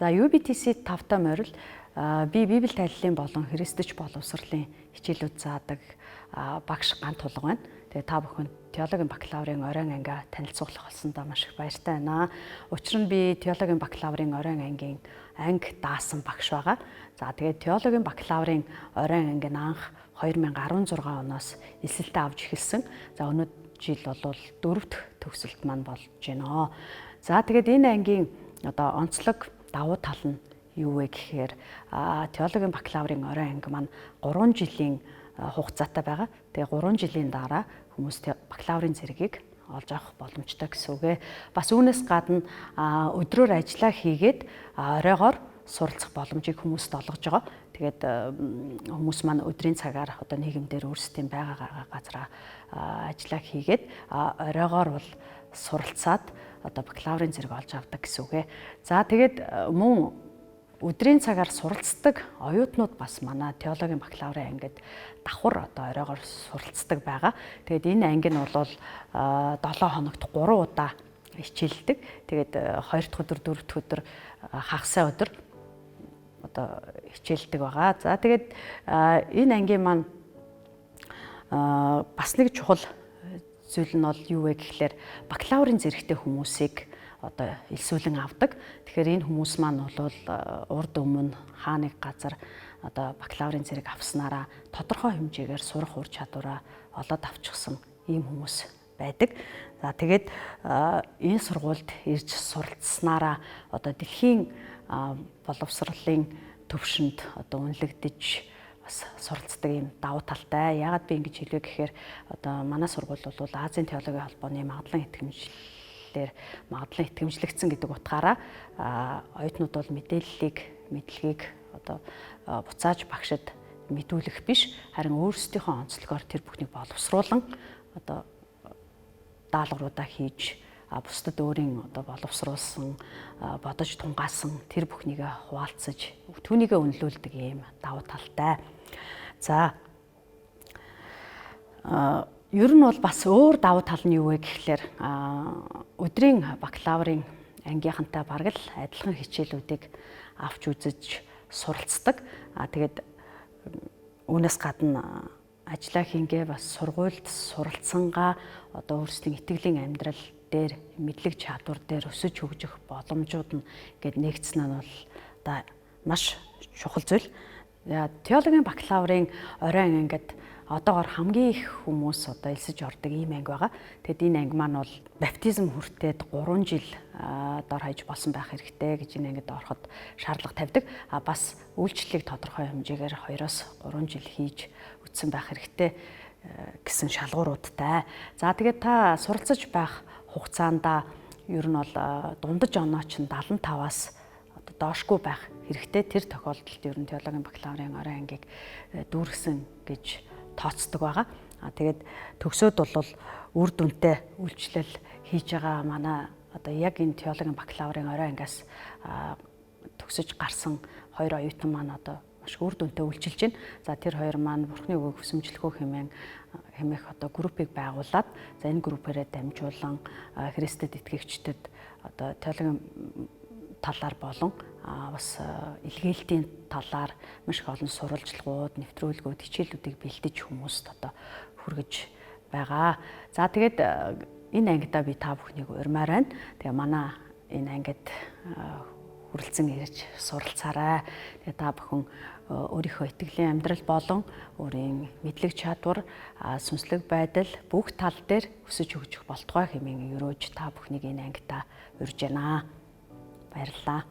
За, UBTC тавтай морил би Библи тайллын болон Христч боловсролын хичээлүүд заадаг багш Гант Тулга байна. Тэгээ та бүхэн теологийн бакалаврын оройн ангиа танилцуулах болсондоо маш их баяртай байна. Учир нь би теологийн бакалаврын оройн ангийн анги даасан багш байгаа. За, тэгээд теологийн бакалаврын оройн анги нь анх 2016 оноос элсэлтээ авч эхэлсэн. За, өнөө жил бол дөрөв дэх төгсөлт маань болж байна. За, тэгээд энэ ангийн одоо онцлог давуу тал нь юу вэ гэхээр теологийн бакалаврын оройн анги маань 3 жилийн хугацаатай байгаа. Тэгээ 3 жилийн дараа хүмүүс бакалаврын зэргийг олж авах боломжтой гэсэн үг ээ. Бас үүнээс гадна өдрөөр ажиллаа хийгээд оройгоор суралцах боломжийг хүмүүст олгож байгаа. Тэгээд хүмүүс маань өдрийн цагаар одоо нийгэмдэр өөрсдийн байгаа газараа ажиллаа хийгээд оройгоор бол суралцаад одоо бакалаврын зэрэг олж авдаг гэсэн үг ээ. За, тэгээд мөн өдрийн цагаар суралцдаг оюутнууд бас манай теологийн бакалаврын ангид давхар одоо оройгоор суралцдаг байгаа. Тэгээд энэ анги нь бол 7 хоногт 3 удаа хичээлдэг. Тэгээд 2 дахь өдөр, 4 дахь өдөр, хагас сайн өдөр одоо хичээлдэг байгаа. За, тэгээд энэ ангийн маань бас нэг чухал зүйл нь бол юу вэ гэхлээр бакалаврын зэрэгтэй хүмүүсийг одоо элсүүлэн авдаг. Тэгэхээр энэ хүмүүс маань бол урд өмнө хаа нэг газар одоо бакалаврын зэрэг авснараа тодорхой хэмжээгээр сурах ур чадвараа олоод авчихсан ийм хүмүүс байдаг. За, тэгээд энэ сургуульд ирж суралцсанараа одоо дэлхийн боловсролын төвшөнд одоо үнэлэгдэж бас суралцдаг юм давуу талтай. Яагаад би ингэж хэлвэ гэхээр одоо манай сургууль бол Азийн теологийн холбооны магадлан итгэмжлэлээр магадлан итгэмжлэгдсэн гэдэг утгаараа оюутнууд бол мэдээллийг, мэдлэгийг одоо буцааж багшид мэдүүлэх биш, харин өөрсдийнхөө онцлогоор тэр бүхнийг боловсруулан одоо даалгавруудаа хийж, бусдад өөрийн одоо боловсруулсан, бодож тунгаасан тэр бүхнийг хуваалцаж, түүнийгээ үнэлүүлдэг ийм давуу талтай. За, ер нь бол бас өөр давуу тал нь юу вэ гэхлээр өдрийн бакалаврын ангийнхантай бараг л адилхан хичээлүүдийг авч үзэж суралцдаг. Тэгээд үүнээс гадна ажлаа хийнгээ бас сургуульд суралцсангаа одоо өөрсдийн итгэлийн амьдрал дээр, мэдлэг чадвар дээр өсөж хөгжих боломжууд нь гээд нэгдсэн нь бол одоо маш чухал зүйл. Теологийн бакалаврын оройн ангид одоогор хамгийн их хүмүүс одоо элсэж ордог ийм анги байгаа. Тэгэд энэ анги маань бол баптизм хүртээд 3 жил дор хаяж болсон байх хэрэгтэй гэж энэ ангид ороход шаардлага тавьдаг. А бас үйлчлэлийг тодорхой хэмжээгээр 2-оос 3 жил хийж үтсэн байх хэрэгтэй гэсэн шалгууруудтай. За, тэгээд та суралцаж байх хугацаанд ер нь бол дундаж оноо чинь 75-аас одоо доошгүй байх хэрэгтэй. Тэр тохиолдолд ер нь теологийн бакалаврын оройн ангийг дүүргэсэн гэж тооцдог байгаа. А тэгээд төгсөөд бол үр дүнтэй үйлчлэл хийж байгаа манай одоо яг энэ теологийн бакалаврын оройн ангиас төгсөж гарсан хоёр оюутан маань одоо маш үр дүнтэй үйлчилж байна. За, тэр хоёр маань Бурхны үгийг хүсэмжлэхөө хэмээн хэмээх одоо группийг байгуулад, за, энэ группээрээ дамжуулан Христэд итгэгчдэд одоо теологийн талаар болон бас илгээлтийн талаар маш их олон сурвалжлагууд, нэвтрүүлгүүд, хичээлүүдийг бэлдэж хүмүүст одоо хүргэж байгаа. За, тэгээд энэ ангидаа би та бүхнийг урьмаар байна. Тэгээ манай энэ ангид хүрэлцэн ирж суралцаарай. Тэгээ та бүхэн өөрийнхөө итгэлийн амьдрал болон өөрийн мэдлэг чадвар, сүнслэг байдал бүх тал дээр өсөж хөгжих болтугай хэмээн ерөөж та бүхнийг энэ ангидаа урьж байна. Баярлалаа.